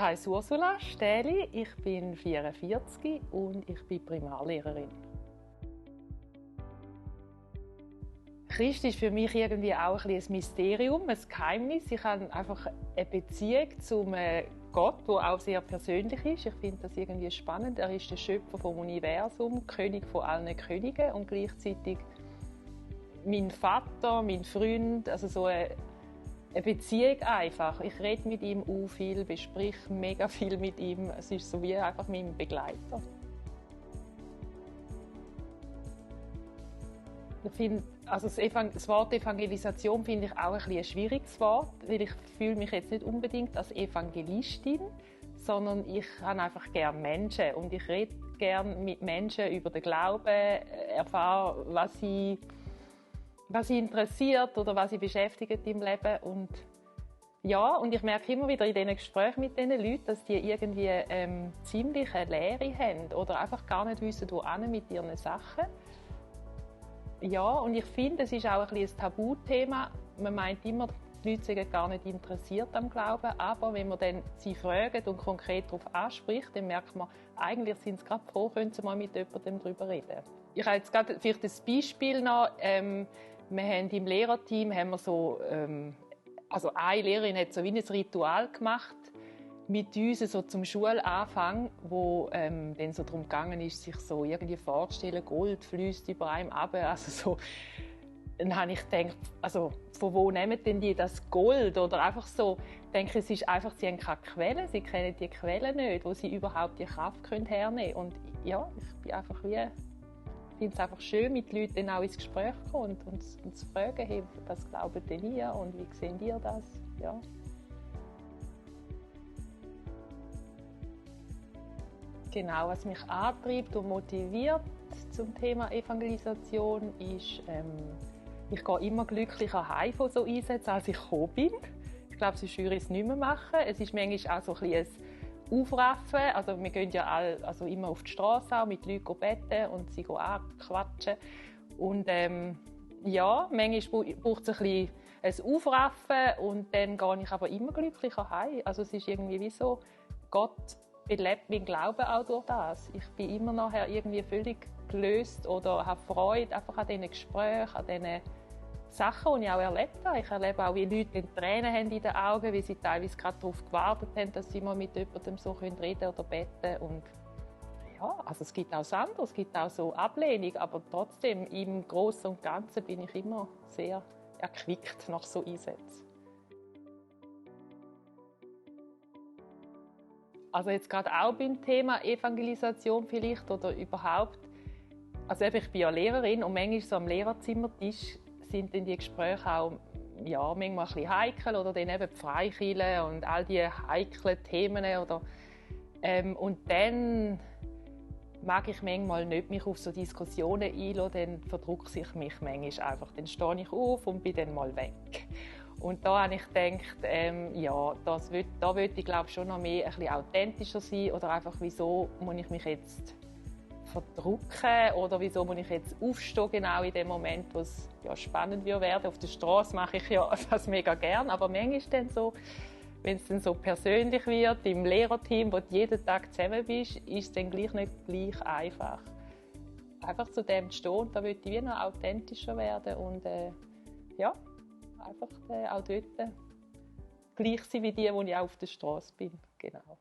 heiße Ursula Stähli, ich bin 44 und ich bin Primarlehrerin. Christ ist für mich irgendwie auch ein Mysterium, ein Geheimnis. Ich habe einfach eine Beziehung zum Gott, der auch sehr persönlich ist. Ich finde das irgendwie spannend. Er ist der Schöpfer vom Universum, König von allen Königen und gleichzeitig mein Vater, mein Freund, also so eine Beziehung einfach. Ich rede mit ihm auch viel, besprich mega viel mit ihm. Es ist so wie einfach mein Begleiter. Ich finde, also das Wort Evangelisation finde ich auch ein schwieriges Wort, weil ich fühle mich jetzt nicht unbedingt als Evangelistin, sondern ich habe einfach gerne Menschen und ich rede gerne mit Menschen über den Glauben, erfahre, was sie interessiert oder was sie beschäftigt im Leben und ja, und ich merke immer wieder in diesen Gesprächen mit diesen Leuten, dass die irgendwie ziemlich eine Leere haben oder einfach gar nicht wissen, wohin mit ihren Sachen. Ja, und ich finde, es ist auch ein Tabuthema. Man meint immer, die Leute sind gar nicht interessiert am Glauben, aber wenn man dann sie fragt und konkret darauf anspricht, dann merkt man, eigentlich sind sie gerade froh, können sie mal mit jemandem darüber reden. Ich habe jetzt gerade vielleicht ein Beispiel noch. Wir haben im Lehrerteam also eine Lehrerin hat so wie ein Ritual gemacht mit uns so zum Schulanfang, wo dann so darum gegangen ist, sich so irgendwie vorzustellen, Gold fließt über einem runter, also so. Dann habe ich gedacht, also von wo nehmen denn die das Gold? Oder einfach so, ich denke, es ist einfach, sie haben keine Quellen, sie kennen die Quellen nicht, wo sie überhaupt die Kraft hernehmen können. Und ja, ich bin einfach finde es einfach schön, mit den Leuten auch ins Gespräch zu kommen und zu fragen, hey, was glaubt denn ihr und wie seht ihr das? Ja. Genau, was mich antreibt und motiviert zum Thema Evangelisation ist, ich gehe immer glücklicher heim von so Einsätzen, als ich gekommen bin. Ich glaube, sonst würde ich es nicht mehr machen. Es ist manchmal auch so ein bisschen ein Aufraffen. Also wir gehen ja alle, also immer auf die Straße auch, mit Leuten beten und sie anquatschen. Und ja, manchmal braucht es ein bisschen ein Aufraffen und dann gehe ich aber immer glücklicher heim. Also es ist irgendwie wie so, Gott belebt meinen Glauben auch durch das. Ich bin immer nachher irgendwie völlig gelöst oder habe Freude einfach an diesen Gesprächen, an diesen Sachen, die ich auch erlebt habe. Ich erlebe auch, wie Leute Tränen haben in den Augen, wie sie teilweise gerade darauf gewartet haben, dass sie mal mit jemandem so reden oder beten und ja, also es gibt auch das andere, es gibt auch so Ablehnung, aber trotzdem im Großen und Ganzen bin ich immer sehr erquickt nach so Einsätzen. Also jetzt gerade auch beim Thema Evangelisation vielleicht oder überhaupt. Also ich bin ja Lehrerin und manchmal so am Lehrerzimmertisch sind dann die Gespräche auch ja, manchmal ein bisschen heikel oder dann eben die Freikirche und all die heiklen Themen oder und dann mag ich manchmal nicht mich auf so Diskussionen einlassen, dann verdrücke ich mich manchmal einfach. Dann stehe ich auf und bin dann mal weg. Und da habe ich gedacht, ja, da würde ich glaube schon noch mehr ein bisschen authentischer sein oder einfach, wieso muss ich mich jetzt verdrücken oder wieso muss ich jetzt aufstehen, genau in dem Moment, wo es ja, spannend wird werden. Auf der Straße mache ich ja das mega gern, aber manchmal ist dann so, wenn es dann so persönlich wird, im Lehrerteam, wo du jeden Tag zusammen bist, ist es dann gleich nicht gleich einfach. Einfach zu dem zu stehen, da würde ich wie noch authentischer werden und ja, einfach auch dort gleich sein wie die ich auch auf der Straße bin. Genau.